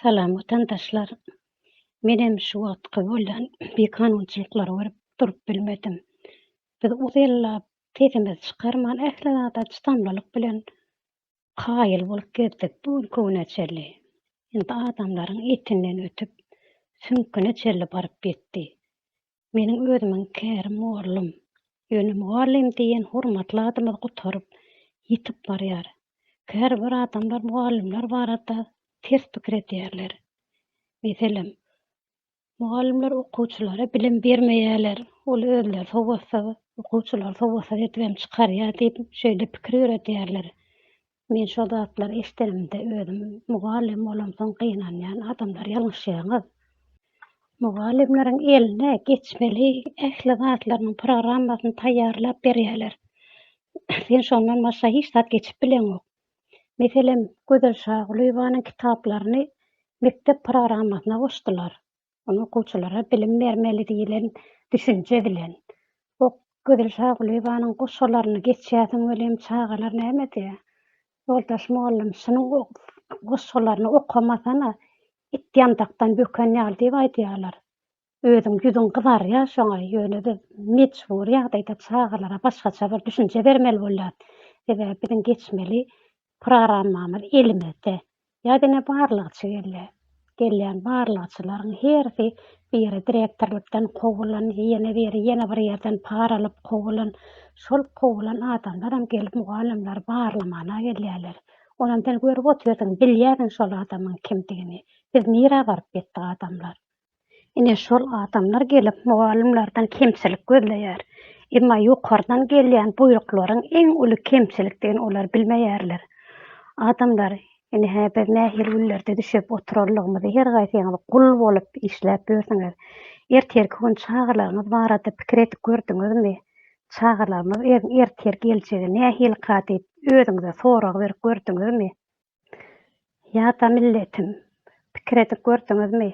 Salam watandaşlar. Menem şu wagtky bolýan bikanunçylyklary görüp durup bilmedim. Biz uz ýyllap sesimizi çykarman ähli zada çydamlylyk bilen kaýyl bolup gezdik bu günki güne çenli. Indi adamlaryň etinden ötüp süňküne çenli baryp ýetdi. Meniň özümiň kärim mugallym. Ýöne mugallym diýen hormatly adymyz gutaryp, ýitip barýar. Käbir adamlar mugallymlar barada ters pikir edýärler. Meselem, mugallymlar okuwçylara bilim bermeýärler, ol özleri sowatsyz, okuwçylary sowatsyz edibem çykarýar diýip, şeýle pikir ýöredýärler. Men şo zatlary eşidenimde özüm mugallym bolamsoň gynanýan adamlar ýalňyşýaňyz. Mugallymlaryň eline geçmeli ähli zatlarynyň programmasyny taýýarlap berýärler. Sen şondan başga hiç zat geçip bileňok. Meselem, Gözel Şagulyýewanyň kitaplaryny mekdep programmasyna goşdular. Ony okuwçylara bilim bermeli diýlen düşünje bilen. Ok Gözel Şagulyýewanyň goşgularyny geçýärsiň welin çagalar näme diýýär? Ýoldaş mugallym şunuň goşgularyny okamasana, it ýandakdan böken ýaly diýip aýdýarlar. Özüň ýüzüň gyzarýar şoňa, ýöne biz mejbury ýagdaýda çagalara başgaça bir düşünje bermeli bolýar. Sebäbi biziň geçmeli Programmamyz elimizde. Ýa diňe barlagçy gelýär. Gelýän barlagçylaryň hersi biri direktorlykdan kowulan, ýene biri ýene bir ýerden par alyp kowulan. Şol kowulan adamlaram gelip mugallymlary barlamana gelýärler. Onam sen görüp otyrsyň, bilýärsiň şol adamyň kimdigini. Biz nirä baryp ýetdik adamlar? Ine şol adamlar gelip mugallymlardan kemçilik gözleýär. Emma ýokardan gelýän buýruklaryň iň uly kemçilikdigini olar bilmeýärler. Adamlar, ine-hä biz nähili günlerde düşüp oturanlygymyzy her gaýsyňyz gul bolup işläp ýörsüňiz. Ertirki gün çagalaryňyz barada pikir edip gördüňizmi? Çagalarymyz ertir geljegi nähilika diýip özüňize sorag berip gördüňizmi? Ýa-da milletim, pikir edip gördüňizmi,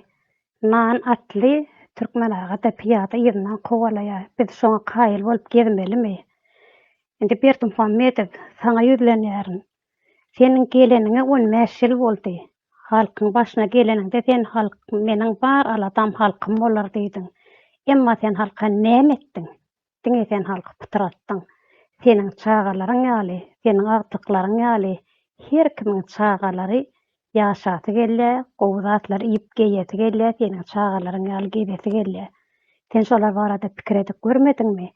Nan atly türkmen aga-da pyýada yzyndan kowalaýar, biz şoňa kaýyl bolup gezmelimi? Indi Berdimuhamedow, saňa ýüzlenýärin. Seniň geleniňe on bäş ýyl boldy. Halkyň başyna geleniňde sen halk meniň bar aladam halkym bolar diýdiň. Emma sen halka näme etdiň? Diňe sen halky pytratdyň. Seniň çagalaryň ýaly, seniň agtyklaryň ýaly her kimiň çagalary ýaşasy gelýär, gowy zatlar iýip geýesi gelýär, seniň çagalaryň ýaly gezesi gelýär. Sen şolar barada pikir edip görmediňmi?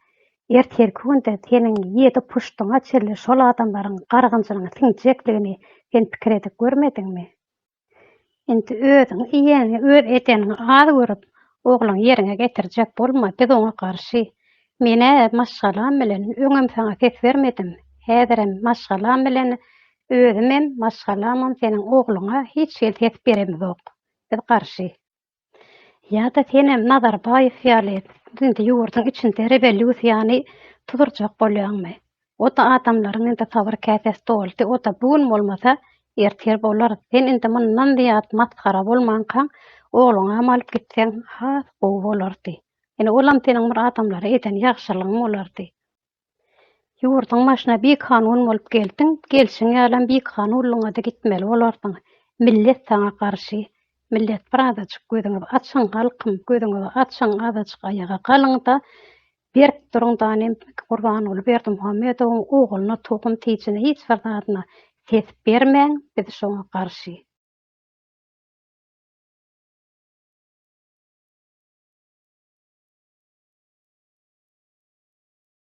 Ertirki günde seniň ýedi puştuňa çenli şol adamlaryň gargynjynyň siňjekdigini sen pikir edip görmediňmi? Indi özüň iýeniňi, öz edeniňi az görüp, ogluňy ýeriňe getirjek bolma, biz oňa garşy. Men-ä maşgalam bilen öňem saňa ses bermedim, häzirem maşgalam bilen özümem, maşgalamam seniň ogluňa hiç hili ses beremzok. Biz garşy. Ýa-da senem Nazarbaýew ýaly indi ýurduň içinde rewolýusiýany tuzurjak bolýaňmy? O-da adamlaryň indi sabyr käsesi doldy, o-da bu gün bolmasa, ertir bolar. Sen indi mundan zyýat masgara bolmankaň, ogluňam alyp gitseň has gowy bolardy. Ine, olam seniň bir adamlara eden ýagşylygyň bolardy. Ýurduň başyna bikanun bolup geldiň, gelşiň ýalam bikanunlygyňa-da gitmeli bolarsyň. Millet saňa garşy. Millet bir azajyk gözüňizi açyň halkym, gözüňizi açyň, azajyk aýaga galyň-da, berk duruň danym Gurbanguly Berdimuhamedowyň ogluna, tohum-tijine hiç bir zadyna ses bermäň, biz şoňa garşy.